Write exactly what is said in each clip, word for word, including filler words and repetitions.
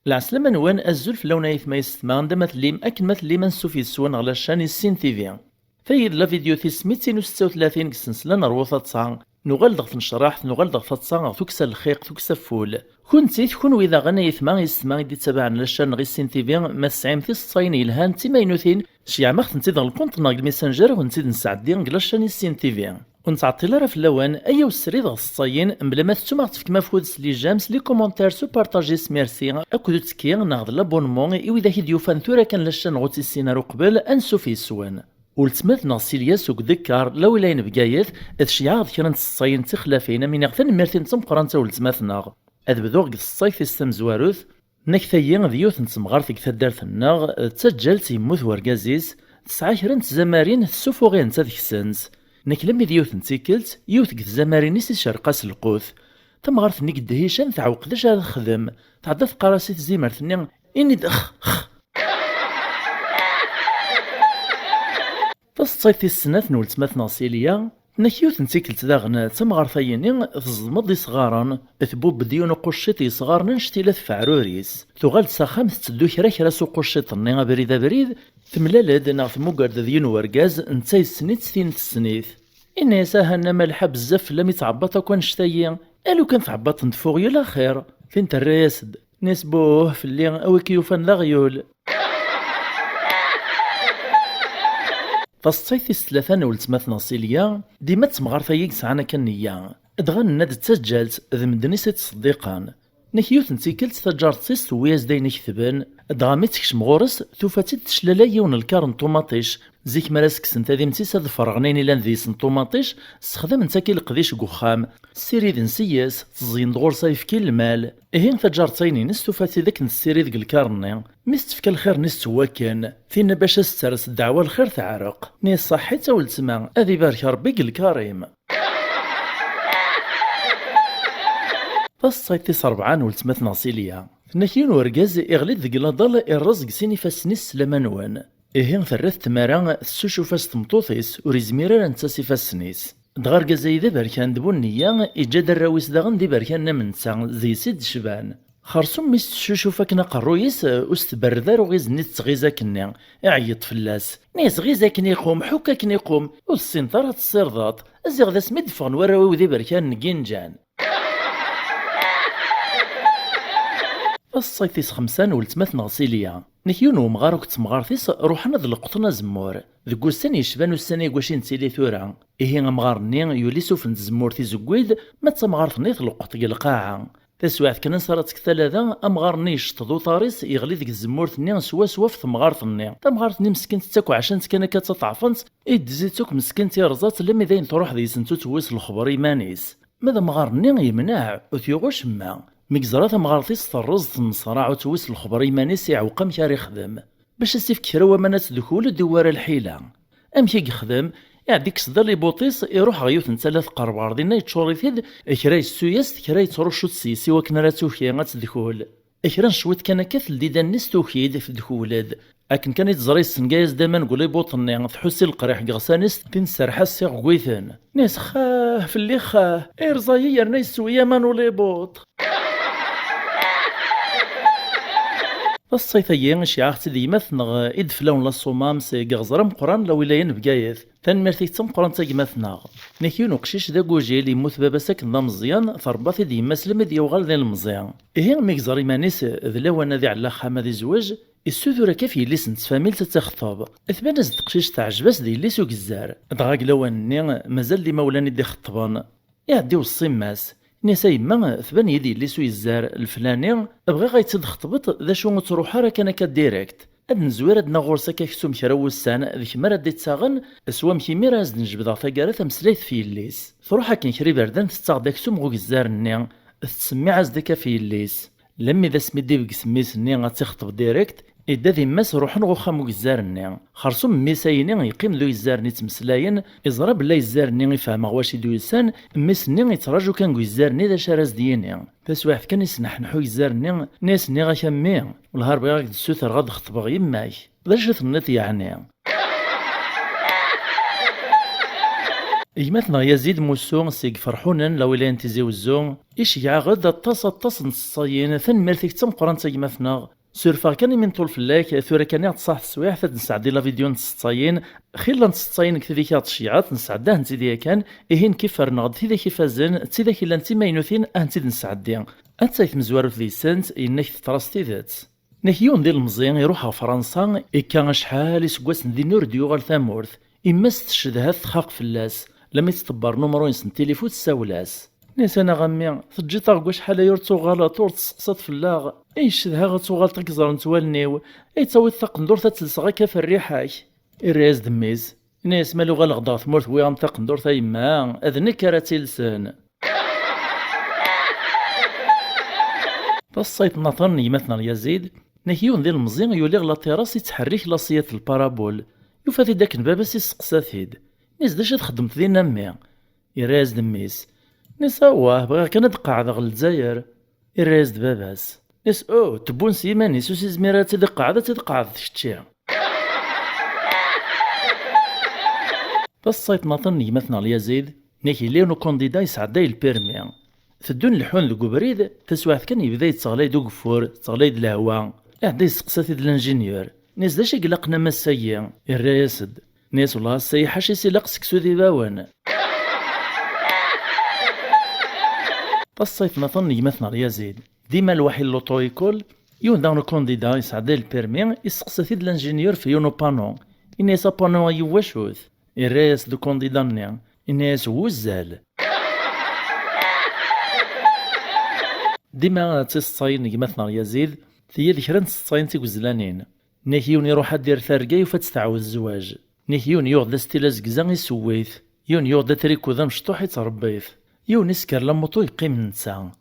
Lɛeslama-nwen, azul fell-awen ay aytma yessetma, anda ma tellim, akken ma tellim, ansuf yes-wen ɣer la chaîne Issin T V. Tayi d la vidéo tis mitin u setta u tlatin deg ssensla n Rwu Taḍsa. Nuɣal-d ɣef tnecraḥt, nuɣal-d ɣef taḍsa, ɣef tukksa n lxiq, tukksa n wul. Kunti d kunwi daɣen ay aytma yessetma i d-ittabaɛen la chaîne neɣ Issin T V, ma tesɛim tiseḍsayin yelhan d timaynutin, ceyyɛem-aɣ-tent-id ɣer lkunt-nneɣ deg Messenger, ad wen-tt-id-nesɛeddi deg la chaîne Issin T V. Ur nettɛeṭṭil ara fell-awen, ayaw srid ɣef tseḍsayin, mebla ma tettum ad ɣ-tefkem afud s les j'aime, s les commentaires, s upartaji, s merci, akked uttekki neɣ d l'abonnement i widak i d-yufan tura kan la chaîne neɣ ur tt-issin ara uqbel, ansuf yes-wen. Weltma-tneɣ Silya seg Udekkar, la wilaya n Bgayet, tceyyeɛ-aɣ-d kra n tseḍsayin d tixlafin, am iniɣ tanemmirt-ines d tameqqrant a weltma-tneɣ. Ad bduɣ deg tseḍsayt-is tamezwarut, Nektayi d yiwet n temɣart deg taddart-nneɣ, d taǧǧalt, yemmut wergaz-is, tesɛa kra n tzamarin, tessufuɣ-ihent ad ksent. Nekk lemmi d yiwet n tikkelt, yiwet deg tzamarin-is icerreq-as lqut. Tamɣart-nni deg ddhican teɛweq d acu ara texdem, tɛedda teqqar-as i tzimert-nni, ini-d x x. Taseḍsayt tis snat n weltma-tneɣ Silya, Nek yiwet n tikkelt daɣen, tamɣart-ayini teẓdem-d isɣaren, tbubb-d yiwen uqucciṭ yesɣaren annect-ila tefɛrur-is. Tuɣal-d s axxam tetteddu kra kra s uqucciṭ-nni abrid abrid, temlal-d neɣ temmuger-d d yiwen wergaz, netta yessen-itt tin tessen-it. Inna-yas: "Aha, nna Malḥa, bezzaf fell-am i tɛebbaḍ akk annect-ayi, a lukan tɛebbaḍ n tfuɣyul axir." Tin terra-yas-d, nna-yas: "Buh fell-i, a wi k-yufan d aɣyul." Taseḍsayt tis tlata n weltma-tneɣ Silya, dima d temɣart-ayi i yesɛan akka nniya. Dɣa nenna-d d taǧǧalt, d medden-is i ttṣeddiqen. Nek yiwet n tikkelt taǧaret-is tewwi-as-d ayen iketben, dɣa mi tekcem ɣur-s, tufa-tt-id teclala yiwen n lkar n ṭumaṭic. Zik mi ara s-kksen tadimt-is ad ferɣen ayen ilan deg-s n ṭumaṭic, ssexdamen-tt akka i leqdic deg uxxam, ssiriden s yes, tteẓẓyen-d ɣur-s ayefki n lmal. Ihi taǧaret-ayin-ines tufa-tt-id akken tessirid deg lkar-nni. Mi s-tefka lxir-nni s-ttwakken, tinna bac a s-terr s ddeɛwa lxir teɛreq. Nni: "Ṣaḥḥit a weltma, ad ibarek Rebbi deg lkar-im." Taseḍsayt tis rebɛa n weltma-tneɣ Silya. Tenna-k yiwen urgaz iɣli-d deg laḍal, irreẓ deg sin ifassen-is s laman-nwen. Ihi terra-t tmara, tessucuf-as tmeṭṭut-is, ur izmir ara netta s ifassen-is. Dɣa argaz-ayi d aberkan d bu nniya, iǧǧa-d arraw-is daɣen d iberkanen am netta, deg-s i d-cban. Xersum mi s-teccucuf akken aqerruy-is, ur s-tberred ara uɣiz-nni tettɣiz akkenni, iɛeyyeḍ fell-as. Nni-as: "Ɣiz akken iqum, ḥukk akken iqum, ur tessineḍ ara ad tessirdeḍ. Ziɣ d asmi d-ffɣen warraw-iw d iberkanen n yinǧan." Taseḍsayt tis xemsa n weltma-tneɣ Silya. Nek yiwen wemɣar akked temɣart-is ruḥen ad leqqṭen azemmur. Deg wussan yecban ussan-agi acu i nettili tura. Ihi amɣar-nni yuli sufell n tzemmurt izewwid, ma d tamɣart-nni tleqqeḍ deg lqaɛa. Taswiɛt kan ansa ara tekk talada, amɣar-nni yecṭeḍ uṭar-is, yeɣli deg tzemmurt-nni swaswa ɣef temɣart-nni. Tamɣart-nni meskint tettak uɛcant kan akka ttaṭɛfen-tt, iddez-itt akk meskint irẓa-tt, lemmi d ayen truḥ deg-sent ur tewwi s lexber iman-is. Ma d amɣar-nni yemneɛ, ur t-yuɣ ucemma. Mi yeẓra tamɣart-is terreẓ, tenneṣraɛ, ur tewwi s lexber iman-is, iɛewweq amek ara ixdem. Bac as-ifk kra waman ad tedkul, ur d-iwwi ara lḥila. Amek i yexdem? Iɛedda ikkes-d alibuṭ-is, iruḥ ɣer yiwet n tala tqerreb ɣer dinna, yeččur-it-id, kra yessu-yas-d, kra yettruccu-tt s-yes i wakken ara tuki ad tedkul. Kra n cwiṭ kan akka teldi-d allen-is, tuki-d, tedkul-d. Akken kan i teẓra yessenga-yas-d aman deg ulibuṭ-nni, tḥuss i leqriḥ deg iɣsan-is, tin tserreḥ-as s iɣegwiten. Nni-as: "Xah fell-i, xah, irẓa-yi yerna yessew-iyi aman ulibuṭ." Taseḍsayt-agi iceyyeɛ-aɣ-tt-id gma-tneɣ i d-flawen la Sommam seg Iɣẓer Ameqqran, la wilaya n Bgayet. Tanemmirt-ik d tameqqrant a gma-tneɣ. Nek yiwen uqcic d agujil, yemmut baba-s akken d ameẓyan, trebba-t-id yemma-s lemmi d-yuɣal d ilemẓi. Ihi mi yeẓra iman-is d lawan ad iɛella axxam ad izweǧ, issutur akka ɣef yelli-s n tfamilt ad tt-ixeṭṭeb. Tban-as-d teqcict teɛjeb-as d yelli-s ugezzer. Dɣa deg lawan-nni mazal d imawlan i d-ixeṭṭben. Iɛedda iweṣṣi yemma-s, inna-yas: "A yemma, tban-iyi-d yelli-s uyezzer leflani, bɣiɣ ad tt-id-txeṭbeḍ, d acu ur ttruḥ ara kan akka direct. Ad nezwir ad naɣ ɣur-s akka aksum kra n wussan, d kemm ara d-ittaɣen, s wamek imir ad as-d-nejbdeɣ taggara tameslayt f yelli-s." Truḥ akken kra iberdan tettaɣ-d aksum ɣ ugezzer-nni, tettsemmiɛ-as-d akka f yelli-s. Lemmi d asmi d-ibges mmi-s-nni ad tt-ixṭeb direct, idda d yemma-s ruḥen ɣ uxxam ugezzer-nni. Xersum mmi-s ayini yeqqim d uyezzer-nni ttmeslayen, iẓra belli ayezzer-nni ifhem ɣ wacu i d-yusan, mmi-s-nni yettraǧu kan deg uyezzer-nni d acu ara as-d-yini. Taswiɛt kan isneḥneḥ uyezzer-nni, nni-as: "Nniɣ-ak a mmi, wellah ar bɣiɣ ad k-d-ssutreɣ ad xeṭbeɣ yemma-k. D acu tenniḍ yeɛni?" Gma-tneɣ Yazid Musu seg Ferḥunen, la wilaya n Tizi Wezzu, iceggeɛ-aɣ-d aṭas, aṭas n tseḍsayin. Tanemmirt-ik d tameqqrant a gma-tneɣ. Surfeɣ kan imi nṭul fell-ak, tura kan i ɣ-d-tṣaḥ teswiɛt ad d-nesɛeddi la vidéo n tseḍsayin. Xilla n tseḍsayin deg tid i k-aɣ-d-tceyyɛeḍ, nesɛedda-hent-id yakan. Ihi nekk i ferneɣ-d tidak ifazen, d tidak yellan d timaynutin, ad hent-id-nesɛeddi. Attay tmezwarut deg-sent, yenna-k teḍra s tidet. Nek yiwen d ilemẓi iruḥ ɣer Fransa, ikka acḥal iseggasen din ur d-yuɣal tamurt. Imma-s tcedha-t, txaq fell-as, lami tettebber numru-ines n tilifu tessawel-as. Nnisan a ɛemmi, teǧǧiḍ-aɣ deg wacḥal aya ur d-tuɣaleḍ, ur d-testeqsaḍ fell-aɣ. Ay ccedha ad tuɣaleḍ ad k-ẓrent wallen-iw, ay tawiḍ taqendurt ad telseɣ akka ɣef rriḥa-k. Irra-yas-d mmi-s, inna-yas ma luɣaleɣ-d ɣer tmurt wwiɣ-am taqendurt a yemma, d nekk ara tt-ilsen. Taṣṣayt nniḍen n gma-tneɣ Yazid, nek yiwen d ilemẓi yuli ɣer la terrasse ittḥerrik laṣiyat n lparabul. Yufa-t-id akken baba-s isteqsa-t-id. Nni-as d acu i txeddmeḍ dinna a mmi? Irra-yas-d mmi-s. Nni-as awah, bɣiɣ kan ad d-qeɛdeɣ ɣer Lezzayer. Irra-yas-d baba-s. Nni-as oh, tebbuns yiman-is, ur s-izmir ara ad tt-id-iqeɛɛed, ad tt-id-qeɛɛdeḍ kečči. Taṣṣayt nniḍen n gma-tneɣ Yazid, nek yella yiwen ukandida yesɛedday lpirmi. Teddun leḥḥun deg ubrid, taswiɛt kan yebda yetteɣlay-d ugeffur, tetteɣlay-d lehwa. Iɛedda yesteqsa-t-id linjinyur, nni-as d acu i ilaqen a massa-yi? Irra-yas-d. Nni-as wellah ass-a iḥac-is ilaq seksu d ibawen. Taṣṣayt nniḍen n gma-tneɣ Yazid, dima lwaḥi n l'auto-école, yiwen daɣen ukandida yesɛedday lpirmi, isteqsa-t-id linjinyur f yiwen upanu. Inna-yas apanu-agi n wacu-t? Irra-yas-d ukandida-nni, inna-yas wuzzal. Dima d tiseḍsayin n gma-tneɣ Yazid, tiyi d kra n tseḍsayin tigezlanin. Nek yiwen iruḥ ad d-irr targa, yufa-tt tɛawed zzwaǧ. Nek yiwen yuɣ-d astil azegza, iseww-it. Yiwen yuɣ-d atriku d amecṭuḥ, ittṛebbi-t. Yiwen isker lamuṭu, yeqqim netta.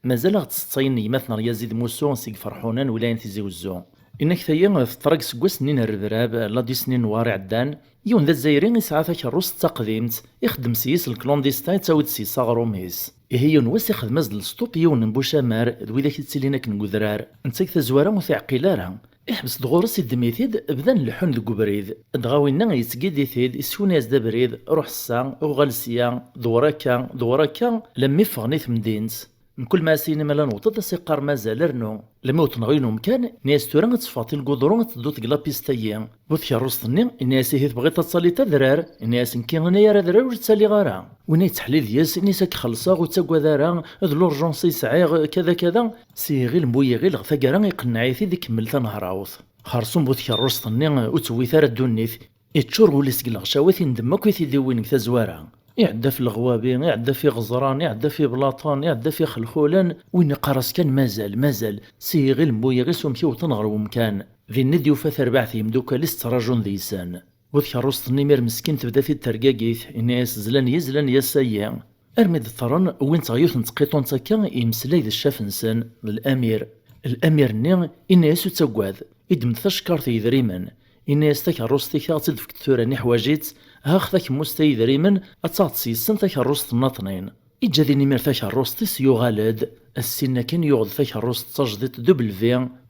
Mazal-aɣ-d tseḍsayin n gma-tneɣ Yazid Musu seg Ferḥunen, wilaya n Tizi Wezzu. Inak tayi teḍra deg useggas-nni n Rrebrab, la dix-neuf n Nwar iɛeddan, yiwen d Azzayri isɛa takerrust d taqdimt, ixeddem s yis lclandestin, yettawi-d s yis aɣrum-is. Ihi yiwen wass ixdem-as-d lesṭup yiwen n bucamar d widak yettilin akken deg udrar. Netta deg tazwara ur t-iɛqil ara. Iḥbes-d ɣur-s, iddem-it-id, bdan leḥḥun deg ubrid. Dɣa winna yettgidi-t-id, iswin-as-d abrid, ruḥ ssa, uɣal sya, dewwer akka, dewwer akka, lammi ffɣen i temdint. Mkul ma as-yini ma la newweḍ-d, as-iqqar mazal, rnu. Lammi wwḍen ɣer yiwen umkan, inna-as tura ad teffɣeḍ i lgudru, ad tedduḍ deg lapist-agi. Bu tkerrust-nni, inna-as ihi tebɣiḍ ad taliḍ adrar? Inna-as nekki anayer adrar ur ttaliɣ ara. Winna yettḥellil deg-s, inna-as ad k-xellṣeɣ, ur ttagad ara, d l'urgence i sɛiɣ, kada kada. S yiɣil n bu yiɣil ɣer taggara iqenneɛ-it-id ikemmel tanehrawt. Xerṣum bu tkerrust-nni ur tewwit ara ddunit. Iččur wul-is deg leɣcawat, indem akk i tidiwin deg tazwara. Iɛedda f leɣwabi, iɛedda f iɣeẓran, iɛedda f iblaṭen, iɛedda f ixelxulen, win iqqar-as kan mazal, mazal, s yiɣil n bu yiɣil s umkiwṭen ɣer wemkan. Dinna i d-yufa tarbaɛt n yimdukal-is ttraǧun deg-sen. Bu tkerrust-nni imir meskin tebda-t-id tergagit, inna-yas zlan-iyi, zlan-iyi ass-agi. Armi d-ṭṭren, wwin-tt ɣer yiwet n tqiṭunt akka, yemmeslay d ccaf-nsen, d lamir. Lamir-nni, inna-yas ur ttaggad, iddem-d tacekkart n yedrimen. Inna-yas takerrust-ik ad ɣ-tt-id-tefkeḍ tura, neḥwaǧ-itt, hax takemmust-a yedrimen, ad taɣeḍ s yes-sen takerrust nnaṭnin. Iǧǧa din imir takerrust-is, yuɣal-d. Ass-inna kan yuɣ-d takerrust d tajdiṭ, double V.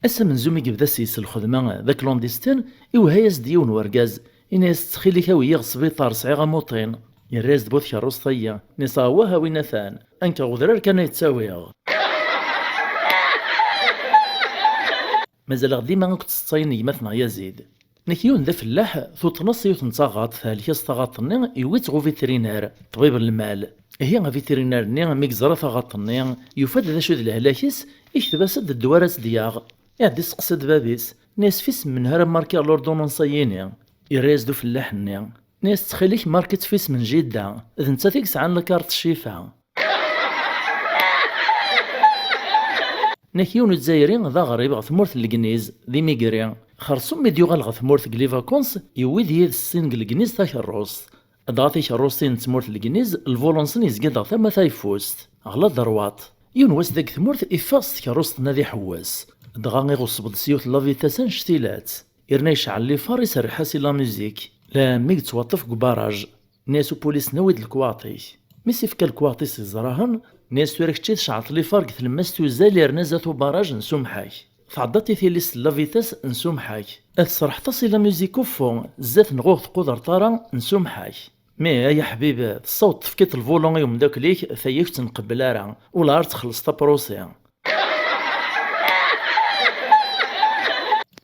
Ass amenzu mi yebda s yes lxedma d aklandistin, iwehha-yas-d yiwen wergaz, inna-yas ttxil-ik awi-yi ɣer sbiṭar, sɛiɣ amuṭin. Yerra-yas-d bu tkerrust-agi, inna-yas awah a win atan, ankeɣ udrar kan ay ttawiɣ. Mazal-aɣ dima akked tseḍsayin n gma-tneɣ Yazid. Nek yiwen d afellaḥ, tuṭṭen-as yiwet n taɣaṭ, tehlek-as taɣaṭ-nni, yewwi-tt ɣer uvitrinar, ṭṭbib n lmal. Ihi avitrinar-nni mi yeẓra taɣaṭ-nni, yufa-d d acu d lehlak-is, ikteb-as-d ddwa ara tt-d-yaɣ. Iɛedda isteqsa-d bab-is, inna-yas f isem menhu ara markiɣ l'ordonnance-ayini? Irra-yas-d ufellaḥ-nni, inna-yas ttxil-k mark-itt f isem n jidda, d nettat i yesɛan la carte ccifa. Nek yiwen Uzzayri d aɣrib ɣer tmurt n Legniz, d imigri. Xerṣum mi d-yuɣal ɣer tmurt deg les vacances, yewwi-d yid-s sin deg Legniz takerrust. Dɣa tikerrustin n tmurt n Legniz, lvulun-nsen yezga-d ɣer tama tayeffust, ɣer la droite. Yiwen wass deg tmurt, iffeɣ s tkerrust-nni ad iḥewwes. Dɣa iɣeṣṣeb-d s yiwet n la vitesse annect-ilatt. Yerna yecɛel lifar, iserreḥ-as i la musique. Lammi yettwaṭṭef deg ubaraj. Inna-yas upulis-nni awi-d lekwaɣeḍ-ik. Mi s-ifka lekwaɣeḍ-is yeẓra-hen, inna-yas tura kečči tceɛleḍ lifar deg tlemmast uzzal yerna zdat ubaraj, nsumeḥ-ak. Tɛeddaḍ i tili s la vitesse, nsumeḥ-ak. Tesreḥ-as i la musique au fond, zdat neɣ ur ɣ-tqudareḍ ara, nsumeḥ-ak. Mais ay aḥbib, tessaweḍ tefkiḍ lvulun i umeddakel-ik, tayi ur tt-nqebbel ara, ula ar txellṣeḍ apurusi.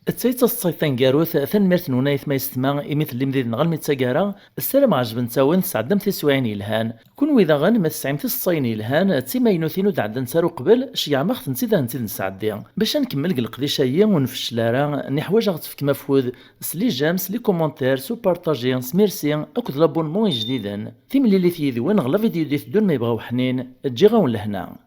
D tayi d taseḍsayt taneggarut, tanemmirt-nwen ay atma yessetma imi tellim did-neɣ almi d taggara. Ssarameɣ ɛejbent-awen, tesɛeddam tiswiɛin yelhan. Kunwi daɣen ma tesɛim tiseḍsayin yelhan d timaynutin ur d-ɛeddant ara uqbel, ceyyɛem-aɣ-tent-id ad tent-id-nesɛeddi. Bac ad nkemmel deg leqdic-agi ur nfeccel ara, niḥwaǧ ad ɣ-tefkem afud s les j'aime, s les commentaires, s upartaji, s merci akked l'abonnement ijdiden. Timlilit yid-wen ɣer la vidéo d-iteddun ma yebɣa uḥnin, ǧǧiɣ-awen lehna.